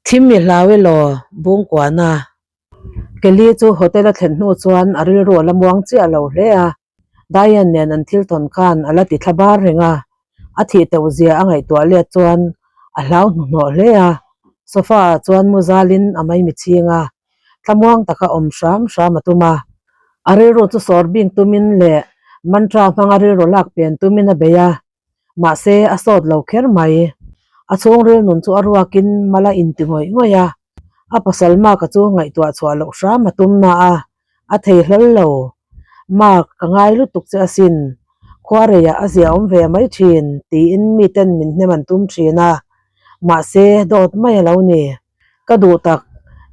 Thim i hlau elaw Bungkuana? Kelly chu hotel a thlen hnu chuan a rilru a la muang chiah lo hle a, Diane nen an thil tawn khan a la ti thla bar reng a, a thih teuh zia a ngaihtuah let chuan a hlau hnuhnawh hle a, sofa ah chuan mu zalin a maimi chhing a, thlamuang taka awm hram hram a tum a, a rilru chu sawr bing tumin leh mantra hmanga rilru lak pen tumin a bei a. Mahse, a sawt lo kher mai. A chhungril nun chu a ruakin mal a inti ngawih ngawih a, a pasal Mark-a chu ngaihtuah chhuah loh hram a tum na a, a thei hlawl lo. Mark, ka ngai lutuk che asin. Khuareiah a zia awm ve mai thin, tiin miten min hnem an tum thin a. Mahse, dawt mai a lo ni. Ka duh tak,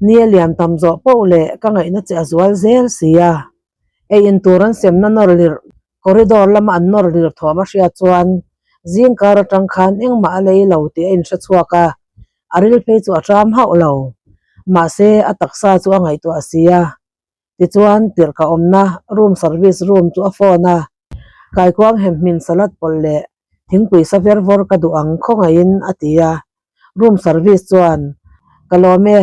ni a lian tam zawh poh leh ka ngaihna che a zual zel si a. Ei in tur an semna nawr lirh Corridor lama an nawr lir thawm a hriat chuan zing kar atang khan engmah a lei lo tih a inhre chhuak a, a ril phei chu a ṭam hauh lo. Mahse, a taksa chu a ngaihtuah si a. Tichuan, tirhka awmna room service room chu a phone a, Kaikuang hemhmin salad pawlh leh thingpui sa ver vawr ka duh ang khawngaihin a ti a. Room service chuan, Ka lawm e,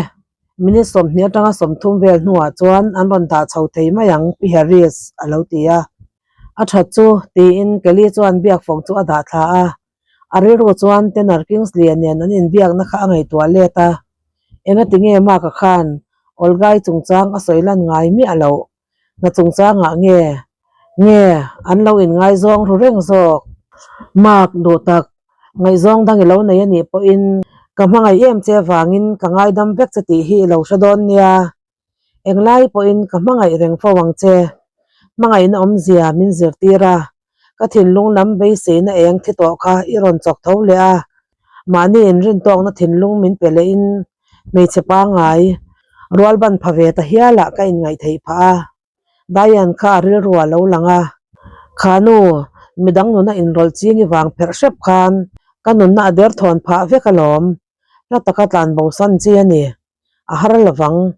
minute 20 atanga 30 vel hnuah chuan an rawn dah chho thei mai ang Pi Harris, a lo ti a. A that chu, tiin Kelly chuan biak fawng chu a dah thla a. A rilru chuan Tanner Kingsley-a nen an inbiakna kha a ngaihtuah let a. Engati nge Mark-a khan Olga-i chungchang a sawi lan ngai miah loh? Hna chungchangah nge nge an lo inngaizawng ru reng zawk? Mark, duh tak, ngaihzawng dang i lo nei a nih pawhin ka hmangaih em che avangin ka ngaidam vek che tih hi i lo hre dawn nia. Englai pawhin ka hmangaih reng fo ang che. Hmangaihna awmzia min zirtir a, ka thinlung lam beiseina eng thi tawh kha i rawn chawk tho leh a, mahni inrintawkna thinlung min pe lehin hmeichhe pangngai rual ban pha ve ta hialah ka inngaih theih phah a, Diane kha a rilru a lo lang a, Kha nu, midang nuna inrawlh ching i vang pherh hrep khan ka nunna a derthawn phah vek alawm, hla taka tlanbo san chi a ni, a har lovang.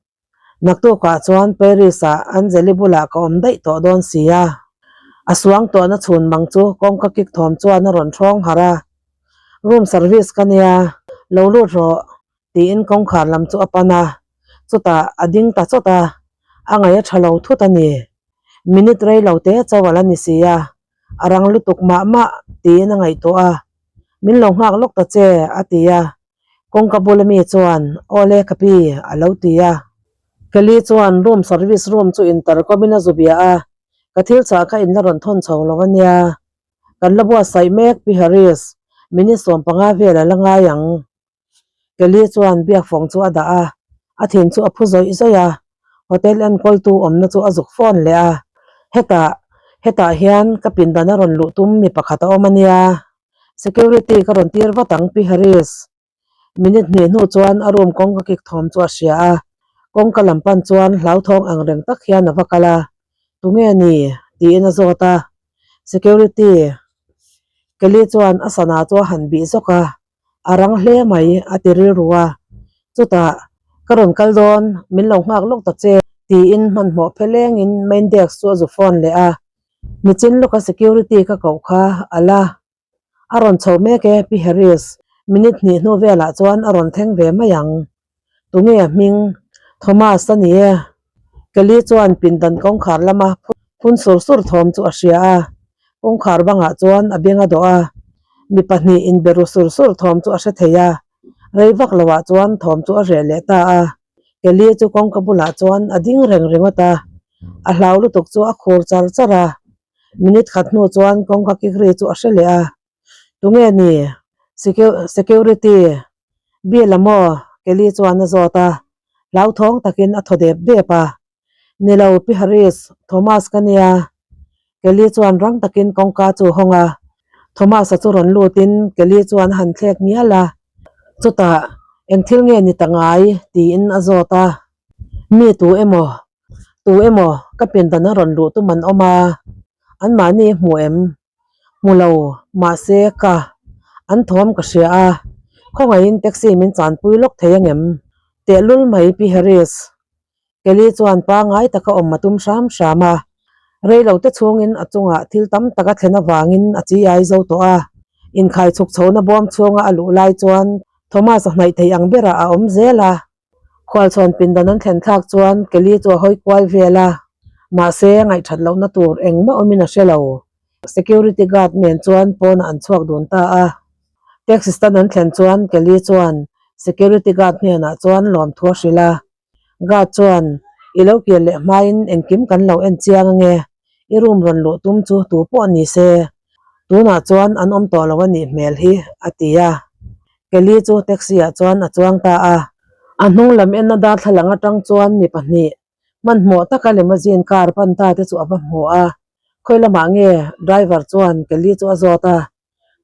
Naktukah chuan Paris-ah Anjali bulah ka awm daih tawh dawn si a. A suang tawhna chhun mang chu kawngka kik thawm chuan a rawn ṭhawng harh a. Room service ka nia, lo lut rawh, tiin kawngkhar lam chu a pan a. Chutah a ding ta chawt a, a ngaih a ṭha lo thut a ni. Minute rei lo te chauh a la ni si a, a rang lutuk mah mah, tiin a ngaihtuah a. Min lo nghak lawk ta che, a ti a. Kawngka bul ami chuan, Awle ka pi, a lo ti a. Kelly chuan room service room chu intercom in a zu bia a, Ka thil chah kha in la rawn thawn chho lo a nia. Kan la buatsaih mek Pi Harris, minute 15 vel a la ngai ang. Kelly chuan biak fawng chu a dah a, a thin chu a phu zawih zawih a, hotel enkawltu awmna chu a zuk phone leh a, Hetah, hetah hian ka pindan a rawn luh tum mi pakhat a awm a nia. Security ka rawn tir vat ang Pi Harris. Minute hnih hnu chuan a room kawngka kik thawm chu a hria a, kawngka lam pan chuan hlauthawng ang reng tak hian a va kal a, Tunge ni? tiin a zawt a. Security Kelly chuan a sana chu a han bih zawk a, a rang hle mai a ti rilru a. Chutah, Ka rawn kal dawn, min lo nghak lawk ta che tiin hmanhmawh phelengin main desk chu a zu phone leh a. Nichin lawka security ka koh kha a la. A rawn chho mek e Pi Harris, minute hnih hnu velah chuan a rawn thleng ve mai ang. Tunge a hming? Thomas a ni e. Kelly chuan pindan kawngkhar lama phun sur sur thawm chu a hria a, kawngkhar bangah chuan a beng a dawh a, mi pahnih inbe ru sur sur thawm chu a hre thei a, rei vak loah chuan thawm chu a reh leh ta a. Kelly chu kawngka bulah chuan a ding reng ringawt a, a hlau lutuk chu a khur char char a. Minute khat hnu chuan kawngka kik ri chu a hre leh a, Tunge ni? Security Bill a maw? Kelly chuan a zawt a, hlauthawng takin a thaw dep dep a. Ni lo Pi Harris, Thomas ka nia. Kelly chuan rang takin kawngka chu a hawng a, Thomas-a chu rawn lutin Kelly chuan a han thlek ngial a, chutah eng thil nge ni ta ngai? tiin a zawt a, Mi tu emaw, tu emaw ka pindan a rawn luh tum an awm a, anmahni hmu em? Hmu lo, mahse ka an thawm ka hria a, khawngaihin taxi min chanpui lawk thei angem? Tehlul mai Pi Harris. Kelly chuan pangngai taka awm a tum hram hram a, reilote chhungin a chungah thil tam tak a thlen avangin a chi ai zo tawh a. Inkhai chhuk chhohna bawm chhunga a luh lai chuan Thomas a hnaih thei ang berah a awm zel a. Khualchhawn pindan an thlen thlak chuan Kelly chu a hawi kual vel a, mahse ngaihthat lohna tur engmah awmin a hre lo. Security guard nen chuan pawnah an chhuak dun ta a. Taxi stand an thlen chuan Kelly chuan security guard hnenah chuan lawmthu a hrilh a. Guard chuan, I lo kir leh hmain engkim kan lo en chiang ange, i room rawn luh tum chu tu pawh ni se, tunah chuan an awm tawh lo a nih hmel hi, a ti a. Kelly chu taxi ah chuan a chuang ta a. A hnung lam enna darthlalang atang chuan mi pahnih hmanhmawh taka limousine car pan ta te chu a va hmu a, khawi lamah nge driver chuan Kelly chu a zawt a.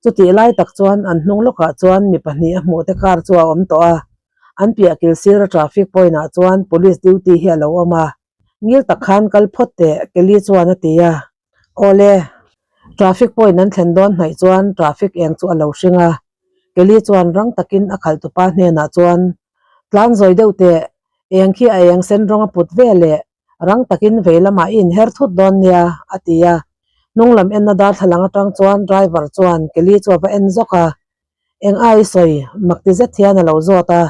Chutih lai tak chuan an hnung lawkah chuan mi pahnih a hmuh te car chu a awm tawh a, an piah kil sira traffic point ah chuan police duty hi a lo awm a. Ngil tak khan kal phawt teh Kelly chuan a ti a. Awle, traffic point an thlen dawn hnaih chuan traffic eng chu a lo hring a, Kelly chuan rang takin a khalh tupa hnenah chuan, Tlan zawi deuh teh, eng khi a eng sen rawng a put ve leh, rang takin vei lamah i inher thut dawn nia, a ti a. Hnung lam enna darthlalang atang chuan driver chuan Kelly chu a va en zawk a, Eng ai sawi, mak ti zet hian a lo zawt a.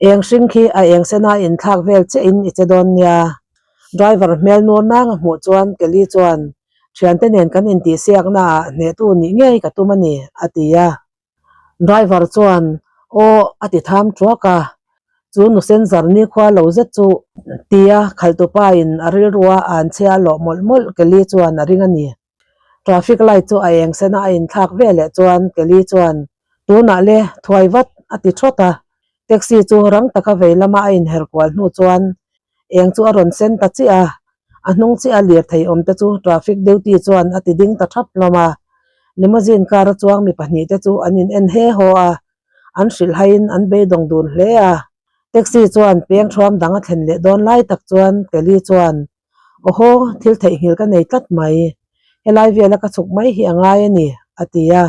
Eng hring khi a eng sena inthlak vel chiah in i che dawn nia. Driver hmel nur nang a hmuh chuan Kelly chuan, Thiante nen kan intihsiakna ah hnehtu nih ngei ka tum a ni, a ti a. Driver chuan, Aw, a ti tham thuak a. Chu nu sen zar nikhua lo zet chu tia khalhtupa in a rilrua an chhia a lawh mawlh mawlh Kelly chuan a ring a ni. Traffic light chu a eng sen a, a inthlak ve leh chuan Kelly chuan, Tunah le, thuai vat, a ti thawt a. Taxi chu rang taka vei lama a inher kual hnu chuan eng chu a rawn sen ta chiah a, a hnung chiah a lirthei awm te chu traffic duty chuan a ti ding ta thap hlawm a. Limousine car a chuang mi pahnih te chu an in en he haw a, an hrilh haiin an beidawng dun hle a. Taxi chuan peng thuam dang a thlen leh dawn lai tak chuan Kelly chuan, Awhaw, thil theihnghilh ka nei tlat mai. Helai vela ka chhuk mai hi a ngai a ni, a ti a.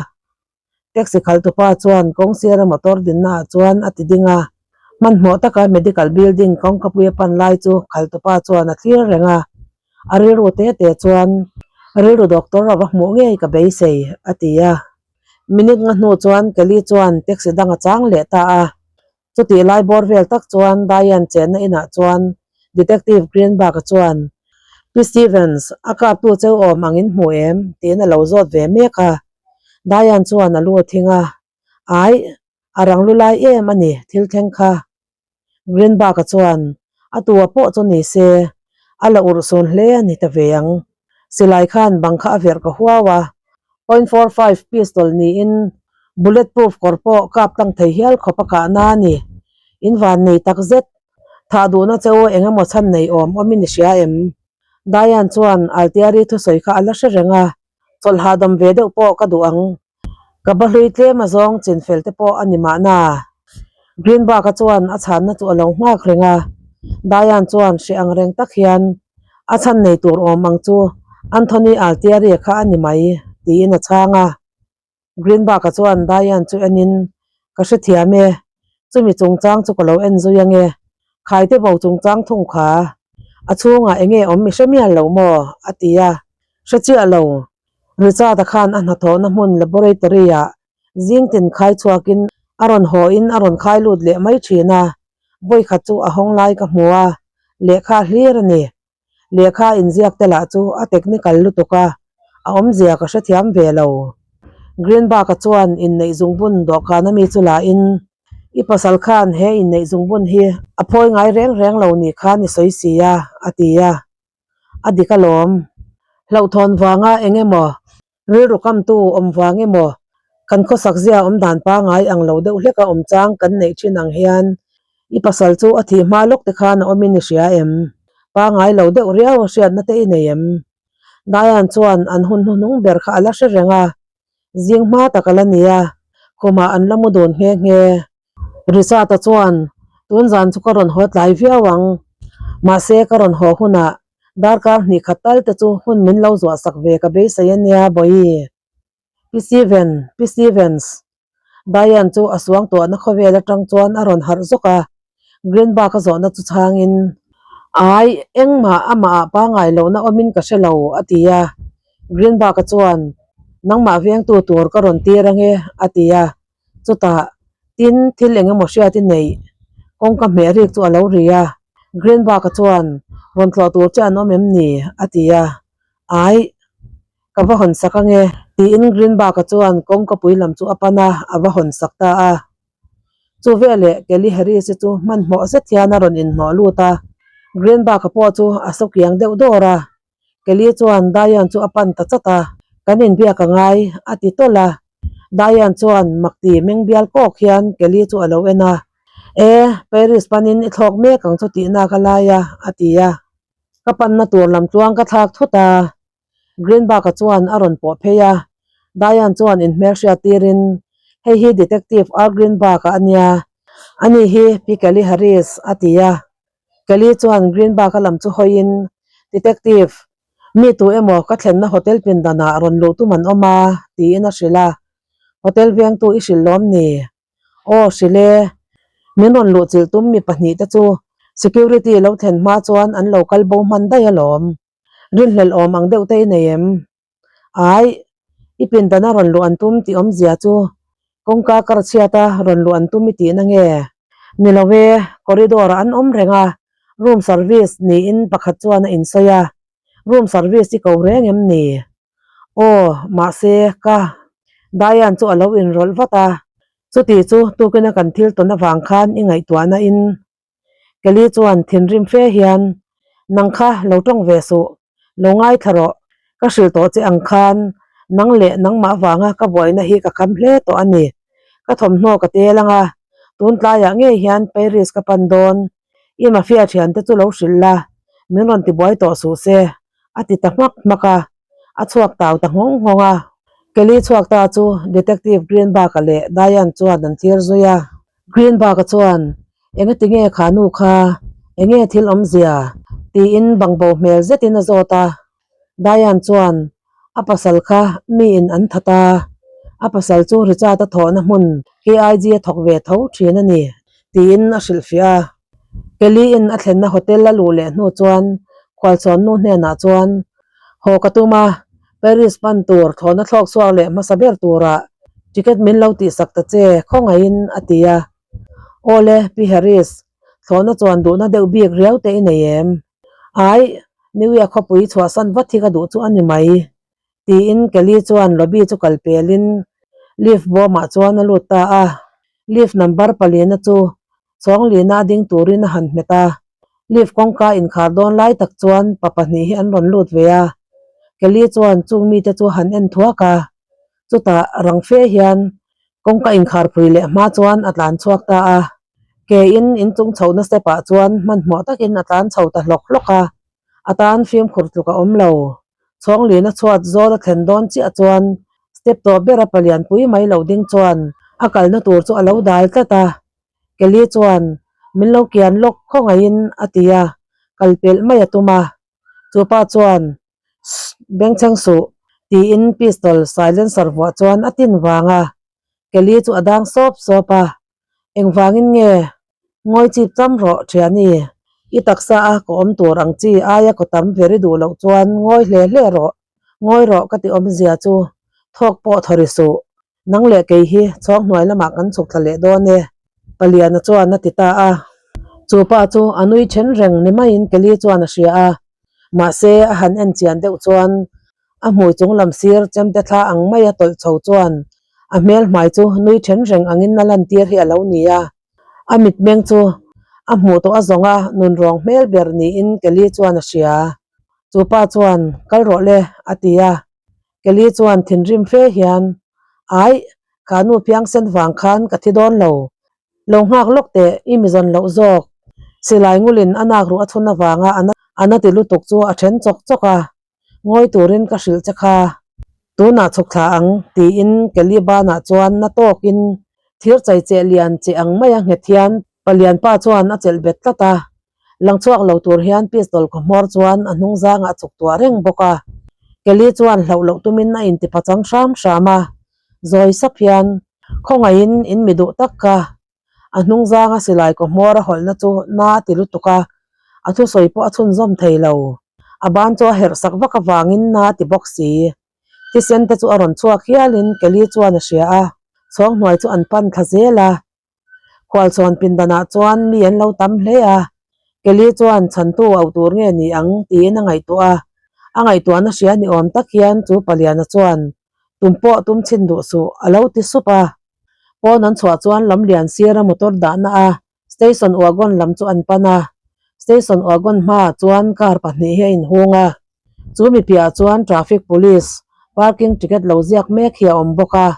Taxi khalhtupa chuan kawng sira motor dinna ah chuan a ti ding a. Hmanhmawh taka medical building kawngkapui a pan lai chu khalhtupa chuan a thlir reng a. A rilru te te chuan, Rilru doctor a va hmuh ngei ka beisei, a ti a. Minute nga hnu chuan Kelly chuan taxi dang a chang leh ta a. Chutih lai bawr vel tak chuan Diane chenna inah chuan Detective Greenberg-a chuan, Pi Stevens, a kaptu cheu awm ang in hmu em? tiin a lo zawt ve mek a. Diane chuan a lu a thing a, Aih, a rang lu lai em a ni thil thleng kha. Greenberg-a chuan, A tua pawh chu ni se, a la urhsun hle a ni ta ve ang. Silai khan bang kha a verh ka huau a, point 45 pistol niin bullet proof kawr pawh kap tlang thei hial khawp a kahna a ni. In van nei tak zet. Thah duhna che u eng emaw chhan nei awm awmin i hria em? Diane chuan Altiari thusawi kha a la hre reng a, chawlh hahdam ve deuh pawh ka duh ang. Ka ba hlui tlem a zawng chinfel te pawh a ni mahna. Greenberg-a chuan a chhanna chu a lo nghak reng a, Diane chuan hreh ang reng tak hian a chhan nei tur awm ang chu Anthony Altieri kha a ni mai tiin a chhang a. Greenberg-a chuan Diane chu enin, Ka hrethiam e, chumi chungchang chu ka lo en zui ange, khaite bo chungchang thung kha a chhungah enge awm i hre mial lo maw? a ti a, Hre chiah lo, Richard-a khan a hnathawhna hmun laboratory-ah zing tin khai chhuakin a rawn hawhin a rawn khai lut leh mai thin a, vawikhat chu a hawng lai ka hmu a, lehkha hlir a ni. Lehkha inziak te lah chu a technical lutuk a, a awmzia ka hrethiam ve lo. Greenberg-a chuan inneih zungbun dawhkan ami chu lahin, I pasal khan he inneih zungbun hi a phawi ngai reng reng lo ni khan i sawi si a, a ti a. A dik alawm. Hlauhthawn vanga eng emaw, rilru kamtu awm vang emaw, kan khawsak zia awm dan pangai ang lo deuh hleka awm chang kan neih thin ang hian i pasal chu a thih hma lawk te khan a awmin i hria em? Pangai lo deuh riau a hriatna te i nei em? Diane chuan an hun hnuhnung ber kha a la hre reng a, zing hma tak a la ni a, khumah an la mu dun nghe nghe. Richard-a chuan, Tun zan chu ka rawn haw tlai viau ang. Mahse, ka rawn haw hunah darkar hnih khat tal te chu hun min lo zuah sak ve ka beisei a nia, Bawihi. Pi Steven, Pi Stevens. Diane chu a suang tuahna khawvel atang chuan a rawn harh zawk a, Greenberg-a zawhna chu chhangin, Ai, engmah amah ah pangai lohna awmin ka hre lo, a ti a. Greenberg-a chuan, Nangmah vengtu tur ka rawn tir ange, a ti a. Chutah, Tin, thil eng emaw hriat i neih kawngka hmeh rik chu a lo ri a. Greenberg-a chuan, Rawn tlawh tur che an awm em ni? a ti a. Aih, ka va hawn sak ange, tiin Greenberg-a chuan kawngka pui lam chu a pan a, a va hawn sak ta a. Chu veleh Kelly Harris-i chu hmanhmawh zet hian a rawn inhnawh lut a, Greenberg-a pawh chu a sawkiang deuh dawr a. Kelly chuan Diane chu a pan ta chat a, Kan inbiak a ngai, a ti tawlh a. Diane chuan makti meng bial kawk hian Kelly chu a lo en a, E, Paris panin i thlawk mek ang chu tihna ka lai a, a ti a. Ka panna tur lam tluang ka thlak thut a. Greenberg-a chuan a rawn pawh phei a, Diane chuan inhmelhriat tirin, Hei hi Detective Art Greenberg-a a nia, ani hi Pi Kelly Harris, a ti a. Kelly chuan Greenberg-a lam chu hawiin, Detective, mi tu emaw ka thlenna hotel pindanah rawn luh tum an awm a, tiin a hrilh a. Hotel vengtu i hrilh lawm ni? Aw hrilh e, min rawn luh chilh tum mi pahnihte chu security lo thlen hma chuan an lo kal bo hman daih alawm. Rinhlelh awm ang deuh te i nei em? Ai, i pindana rawn luh an tum tih awmzia chu kawngka kar chhiata rawn luh an tum i tihna nge? Ni lo e, corridor ah an awm reng a, room service niin pakhat chuan a insawi a, room service i ko reng em ni? Aw, mahse ka Diane chu a lo inrawlh vat a, chuti chu tukina kan thil tawn avang khan i ngaihtuahna in Kelly chuan thinrim fe hian, Nang kha lo tawng ve suh, lo ngaithla rawh, ka hrilh tawh che ang khan nang leh nangmah vanga ka buaina hi ka kham hle tawh a ni. Ka thawmhnaw ka tel ang a, tun tlaiah ngei hian Paris ka pan dawn, i mafia thiante chu lo hrilh la, min rawn tibuai tawh suh se, a ti ta hmak hmak a, a chhuak tau ta nghawng nghawng a. Kelly chhuak ta chu Detective Greenberg-a leh Diane chuan an thlir zui a. Greenberg-a chuan, Engati nge kha nu kha? Enge thil awmzia? tiin bangbo hmel zetin a zawt a. Diane chuan, A pasal kha miin an that a, a pasal chu Richard-a thawhna hmun KIG a thawk ve tho thin a ni, tiin a hrilhfiah a. Kelly-in a thlenna hotel a luh leh hnu chuan khualchhawnnu hnenah chuan, Haw ka tum a, Paris pan tur thlawhna thlawk chhuak leh hmasa ber turah ticket min lo tihsak ta che khawngaihin, a ti a. Awle, Pi Harris, thlawhna chuan duhna deuh bik riau te i nei em? Ai, New York khawpui chhuahsan vat hi ka duh chu a ni mai, tiin Kelly chuan lobby chu kal pelin lift bawmah chuan a lut ta a. Lift number palina chu Chawnglina a ding turin a han hmet a. Lift kawngka inkhar dawn lai tak chuan pa pahnih hi an rawn lut ve a. Kelly chuan chung mite chu a han en thuak a. Chutah rang fe hian kawngka inkhar phui leh hma chuan a tlan chhuak ta a. Ke in inchung chhohna step ah chuan hmanhmawh takin a tlan chho ta hlawk hlawk a. A tan fimkhur tluk a awm lo. Chawnglina chhuat zawl a thlen dawn chiah chuan step tawh bera palian pui mai lo ding chuan a kalna tur chu a lo dal tlat a. Kelly chuan min lo kian lawk khawngaihin a ti a, kal pelh mai a tum a. Chu pa chuan Sss bengchheng suh tiin pistol silencer vuah chuan a tin vang a. Kelly chu a dang sawp sawp a, Engvangin nge ngawi chip cham rawh thiani? I taksa a ka awm tur ang chi aia kaw tam veri duh loh chuan ngawi hle hle rawh. Ngawi rawh ka ti awmzia chu thawk pawh thaw ri suh. Nang leh kei hi chhawng hnuai lamah kan chhuk thla leh dawn e, Paliana chuan a ti ta a. Chu pa chu a nui then reng ni maiin Kelly chuan a hria a, mahse a han en chian deuh chuan A hmui chung lam sir chemte thla ang maia tawlh chho chuan a hmel hmai chu nui then reng angin a lantir hi a lo ni a. A mitmeng chu a hmuh tawh a zawng a nun rawng hmel ber niin Kelly chuan a hria. Chu pa chuan, Kal rawh le, a ti a. Kelly chuan thinrim fe hian, Aih, kha nu phiangsen vang khan ka thi dawn lo. Lo nghak lawk teh, i mi zawn loh zawk. Silai ngulin a nak ruh a chhun avanga a na ti lutuk chu a then chawk chawk a. Ngawi turin ka hrilh che kha, tunah chhuk thla ang, tiin Kelly banah chuan na tawkin thir chai cheh lian che ang maia nghet hian palian pa chuan a chelh bet tlat a. Lang chhuak lo tur hian pistol khaw hmawr chuan a hnung zangah a chuk tuah reng bawk a. Kelly chuan hlauh loh tumin a intipa chang hram hram a, zawi sap hian khawngaihin in mi duh tak kha A hnung zanga silai kaw hmawr a hawlhna chu na a ti lutuk a, a thusawi pawh a chhunzawm thei lo. A ban chu a herh sak vak avangin na a ti bawk si. Thisen te chu a rawn chhuak hialin Kelly chuan a hria a, chhawng hnuai chu an pan thla zel a. Khualchhawn pindanah chuan mi an lo tam hle a, Kelly chuan chhantu auh tur nge ni ang tiin a ngaihtuah a. A ngaihtuahna hria ni awm tak hian chu paliana chuan tum pawh tum chhin duh suh a lo ti sup a. Pawn an chhuah chuan lamlian sira motor dahna a Station wagon lam chu an pan a, station wagon hmaah chuan car pahnih hi a inhung a, chu mi piahah chuan traffic police parking ticket lo ziak mek hi a awm bawk a,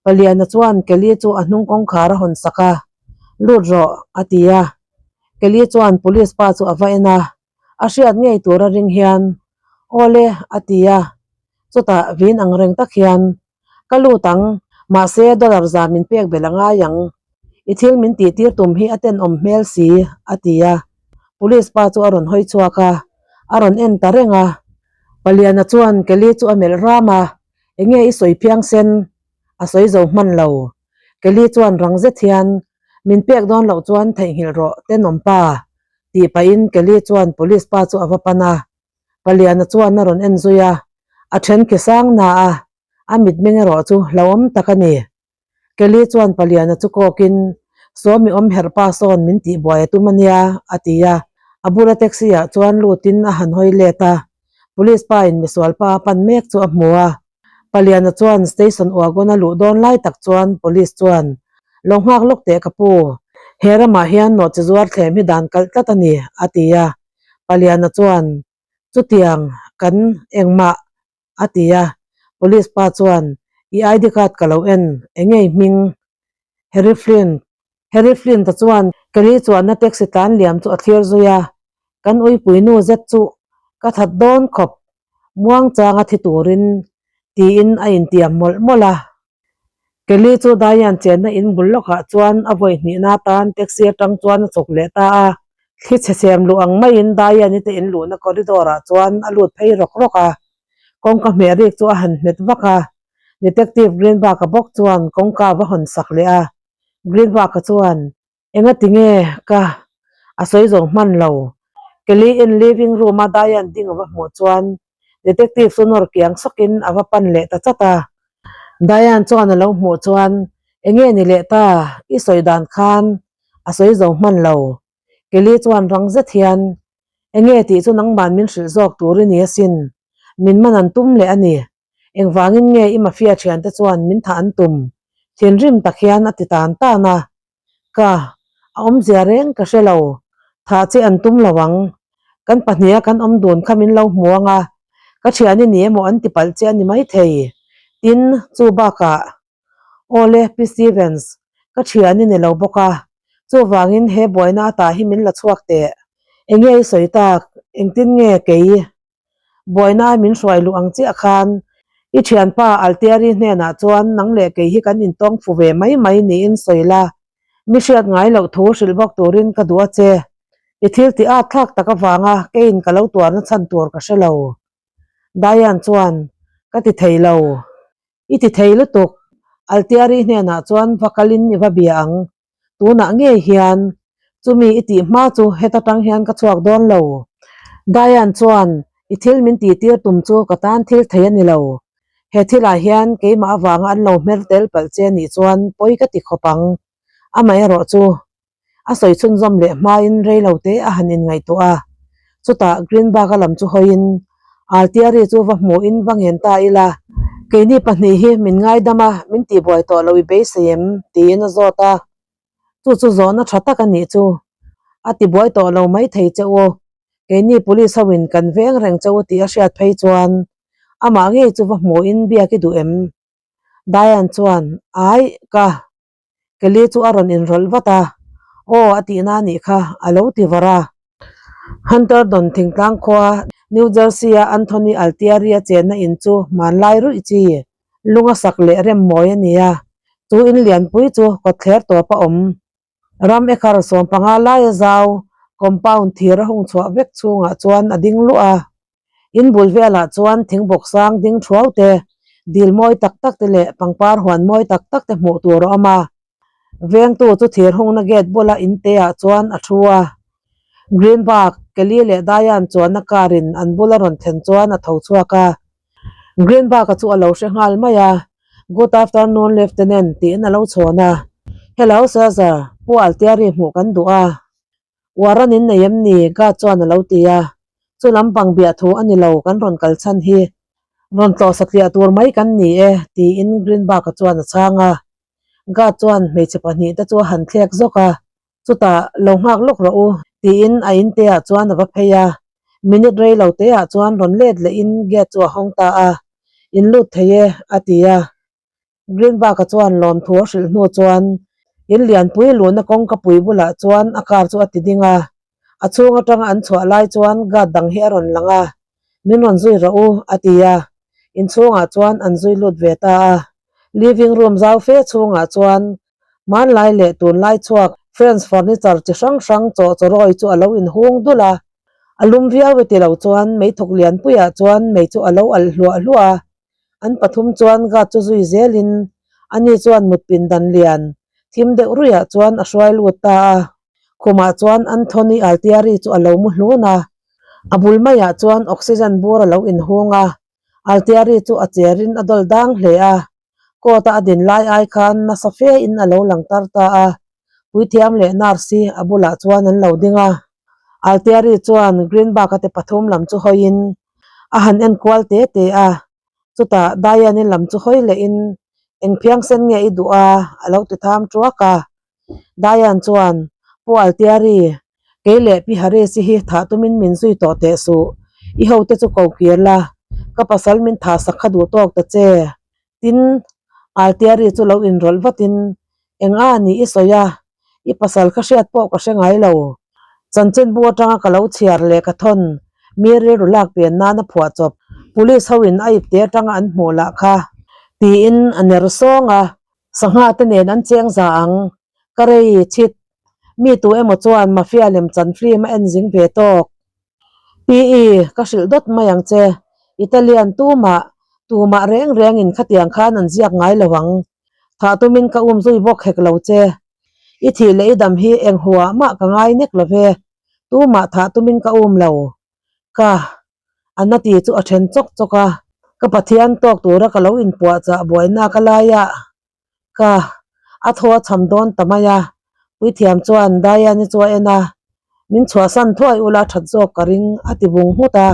Paliana chuan Kelly chu a hnung kawngkhar a hawn sak a, Lut rawh, a ti a, Kelly chuan police pa chu a va en a, a hriat ngei tur a ring hian, Awle, a ti a, chutah vin ang reng tak hian Ka lut ang, mahse dollar za min pek belh a ngai ang. I thil min tih tir tum hi a tenawm hmel si, a ti a. Police pa chu a rawn hawi chhuak a, a rawn en ta reng a. Paliana chuan Kelly chu a melh ram a, Enge i sawi phiang sen? A sawi zo hman lo. Kelly chuan rang zet hian, Min pek dawn loh chuan theihnghilh rawh, tenawm pa, tih pahin Kelly chuan police pa chu a va pan a. Paliana chuan a rawn en zui a, a then khi sang na a, a mitmeng erawh chu hlauhawm tak a ni. Kelly chuan Paliana chu kawkin, Sawmi awm herh pa sawn min tihbuai a tum a nia, a ti a. A bula taxi ah chuan lutin a han hawi let a, police pa in misual pa a pan mek chu a hmu a. Paliana chuan station wagon a luh dawn lai tak chuan police chuan, Lo nghak lawk teh ka pu, he ramah hian nawhchi zuar thlem hi dan kalh tlat a ni, a ti a. Paliana chuan, Chutiang kan engmah a ti a, police pa chuan, I ID card ka lo en, eng nge i hming? Harry Flint Harry Flint-a chuan Kelly chuanna taxi tlan liam chu a thlir zui a, Kan uipui nu zet chu ka that dawn khawp, muangchanga thi turin tiin a intiam mawlh mawlh a. Kelly chu Diane chenna in bul lawkah chuan a vawi hnihna atan taxi atang chuan a chawk leh ta a. Thli chhe sem luh ang maiin Diane-i te in luhna corridor ah chuan a lut phei rawk rawk a. Kawngka hmeh rik chu a han hmet vak a. Detective Greenberg-a bawk chuan kawngka a va hawn sak leh a. Greenberg-a chuan, Enga tinge ka a sawi zawng hman lo. Kelly in living room a Diane ding a va hmuh chuan detective chu nawr kiang sawkin a va pan leh ta chat a. Diane chuan a lo hmuh chuan enge ni leh ta i sawi dan khan a sawi zo hman lo. Kelly chuan rang zet hian enge tih chu nangman min hrilh zawk tur i ni asin. Min man an tum leh a ni. Engvangin nge i mafia thiante chuan min thah an tum? Thinrim tak hian a ti tan tan a. Ka, a awmzia reng ka hre lo. Thah che an tum lo ang. Kan pahniha kan awm dun kha min lo hmu ang a, ka thian i ni emaw an ti palh che a ni maithei. Tin, chu bakah, Awle, Pi Stevens, ka thian i ni lo bawk a, chuvangin he buaina atah hi min la chhuak teh. Enge i sawi tak, engtin nge kei Buaina min hruai luh ang chiah khan i thianpa Altieri hnenah chuan nang leh kei hi kan intawng fu ve mai mai niin sawi la, mi hriat ngai loh thu hrilh bawk turin ka duh a che. I thil tih at thlak tak avanga keiin ka lo tuarna chhan tur ka hre lo. Diane chuan, Ka ti thei lo. I ti thei lutuk. Altieri hnenah chuan va kalin i va bia ang. Tunah ngei hian chumi i tih hma chu heta tang hian ka chhuak dawn lo. Diane chuan i thil min tih tir tum chu ka tan thil thei a ni lo. He thilah hian keimah avanga an lo hmer tel palh che anih chuan pawi ka ti khawp ang. Amaherawh chu a sawi chhunzawm leh hmain rei lo te a han inngaihtuah a. Chutah Greenberg-a lam chu hawiin Altieri chu va hmuhin va ngen ta ila, Keini pahnih hi min ngaidam a, min tihbuai tawh lo i beisei em? tiin a zawt a. Chu chu zawhna tha tak a nih chu. A tibuai tawh lo mai thei che u. Keini police ho in kan veng reng che u tih a hriat phei chuan amah ngei chu va hmuhin biak i duh em? Diane chuan, Aih, ka. Kelly chu a rawn inrawlh vat a, Aw a tihna a nih kha, a lo ti var a. Hunter Don thingtlang khua, New Jersey-a Anthony Altieri-a chenna in chu hmanlai ruih chi, lunga sak leh rem mawi a ni a. Chu in lianpui chu kawtthler tawp a awm. Ram ekhar 15 laia zau, compound thir a hung chhuah vek chhungah chuan a ding luah a. In bul velah chuan thingbawk sang ding thuau te, dil mawi tak tak te leh pangpar huan mawi tak tak te hmuh tur a awm a. Vengtu chu thir hungna gate bula in te ah chuan a thu a. Greenberg, Kelly leh Diane chuanna car in an bula rawn thlen chuan a tho chhuak a. Greenberg-a chu a lo hre nghal mai a, Good afternoon Lieutenant tiin a lo chhawn a. Hello Caesar. Pu Altiari hmuh kan duh a. Warrant in nei em ni? Guard chuan a lo ti a. Chu lampang biah thu a ni lo, kan rawn kal chhan hi. Rawn tlawh satliah tur mai kan ni e, tiin Greenberg-a chuan a chhang a. Guard chuan hmeichhe pahnihte chu a han thlek zawk a. Chutah, lo nghak lawk rawh u, tiin a inte ah chuan a va phei a. Minute rei lo te ah chuan rawn let lehin gate chu a hawng ta a. In lut thei e, a ti a. Greenberg-a chuan lawmthu a hrilh hnu chuan in lianpui luhna kawngka pui bulah chuan a car chu a ti ding a. A chhung atanga an chhuah lai chuan guard dang hi a rawn lang a, Min rawn zui rawh u, a ti a. Inchhungah chuan an zui lut ve ta a. Living room zau fe chhungah chuan hmanlai leh tunlai chhuak French furniture chi hrang hrang chaw chawrawi chu a lo inhung dul a. A lum viau e ti lo chuan meithawk lianpuiah chuan mei chu a lo alh hluah hluah a. An pathum chuan guard chu zui zelin ani chuan mut pindan lian thim deuh ruiah chuan a hruai lut ta a. Khumah chuan Anthony Altieri chu a lo mu hlun a, a bul maiah chuan oxygen bur a lo inhung a, Altieri chu a cherin a dawl dang hle a, court a a din lai ai khan nasa fe in a lo lang tar ta a, puithiam leh nurse hi a bulah chuan an lo ding a. Altieri chuan Greenberg-a te pathum lam chu hawiin a han en kual te te a, chutah Diane-i lam chu hawi lehin eng phiangsen nge i duh a? a lo ti tham tuak a. Diane chuan, Pu Altieri, kei leh Pi Harris-i hi thah tumin min zui tawh teh suh. I hote chu ko kir la, ka pasal min thah sak kha duh tawk ta che. Tin, Altieri chu lo inrawlh vatin, Eng a ni i sawi a, i pasal kha hriat pawh ka hre ngai lo. Chanchinbu atanga ka lo chhiar leh ka thawn, mi rilru lak pian nana phuah chawp, police hoin a ipte atanga an hmuh lah kha, tiin a ner sawng a. Sangha te nen an cheng za ang. Ka rei chhit. Mi tu emaw chuan mafia lem chan film a en zing ve tawk. PE, ka hrilh dawt mai ang che. Italian tumah, tumah reng rengin khatiang khan an ziak ngai lo ang. Thah tumin ka um zui bawk hek lo che. I thih leh i dam hi eng huah mah ka ngai nek lo ve. Tumah thah tumin ka um lo. Ka, a na ti chu a then chawk chawk a, ka Pathian tawk tura ka lo inpuahchah buaina ka laia ka a thaw a cham dawn ta mai a, puithiam chuan Diane-i chu a en a, min chhuahsan thuai ula that zawk ka ring a ti bung nghut a,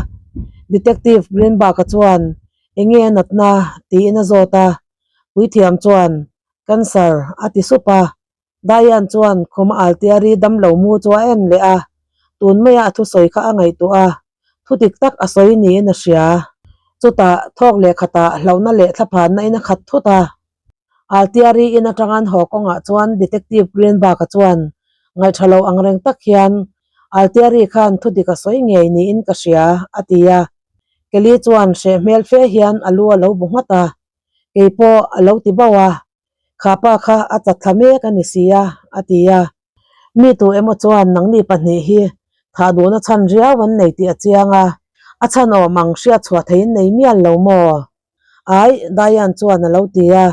Detective Greenberg-a chuan enge a natna tiin a zawt a, puithiam chuan Cancer a ti sup a. Diane chuan khum a Altiari damlo mu chu a en leh a, tun maia a thusawi kha a ngaihtuah a, thu dik tak a sawi niin a hria. Chutah thawk leh khatah hlauhna leh thlaphanna in a khat thut a. Altiari in atanga an haw kawngah chuan Detective Greenberg-a chuan ngaihṭha lo ang reng tak hian Altiari khan thu dik a sawi ngei niin ka hria, a ti a. Kelly chuan hreh hmel fe hian a lu a lo bu nghat a, kei pawh a lo ti bauh a. Kha pa kha a chat thla mek a ni si a, a ti a. Mi tu emaw chuan nangni pahnih hi thah duhna chhan riau an nei tih a chiang a, a chhan awm ang hriat chhuah theiin nei mial lo maw? Ai, Diane chuan a lo ti a.